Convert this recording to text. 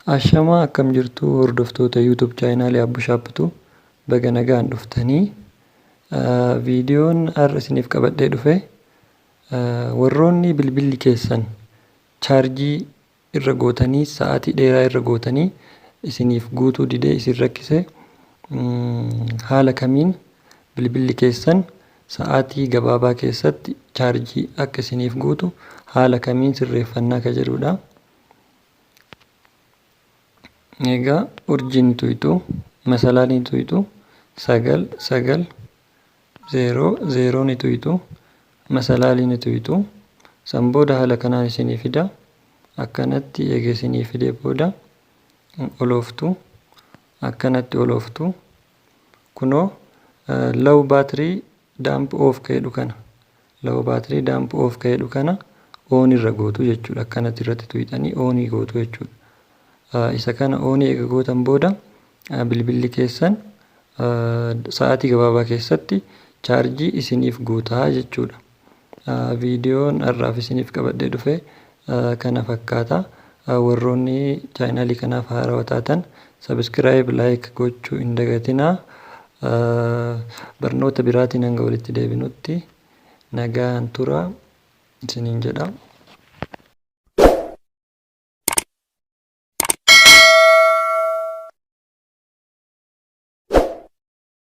Ashamaa akkam jirtu hordoftoota YouTube chaayinaalii Abbu Shaappituu, baga nagaan dhuftanii. Viidiyoon har'a isiniif qabadhee dhufe, warroonni bilbilli keessan chaarjii irra gootanii sa'aatii dheeraa irra gootanii isiniif guutuu didee isin rakkise, haala kamiin bilbilli keessan sa'aatii gabaabaa keessatti chaarjii akka isiniif guutu haala kamiin sirreeffannaa ka jedhudha. Egaa urjii ni tuyxu, masalaa ni tuyxu, 9 9 0 0 ni tuyxu, masalaalii ni tuyxu. San booda haala kanaan isinii fida. Akkanatti eega isinii fidee booda olooftu. Akkanatti olooftu. Kunoo low battery dump off ka jedhu kana, low battery dump off ka jedhu kana on irra gootu jechuudha. Akkanatti irratti tuyxanii on gootu jechuudha. Isa kana on eega gootan booda bilbilli keessan sa'aatii gabaabaa keessatti chaarjii isiniif guutaa jechuudha. Viidiyoon har'aaf isiniif qabadhee dhufe kana fakkaata. Warroonni chaayinaalii kanaaf haarawaa taatan subscribe, like gochuu hin dagatinaa. Barnoota biraatiin hanga walitti deebinutti nagaan tura isiniin jedha.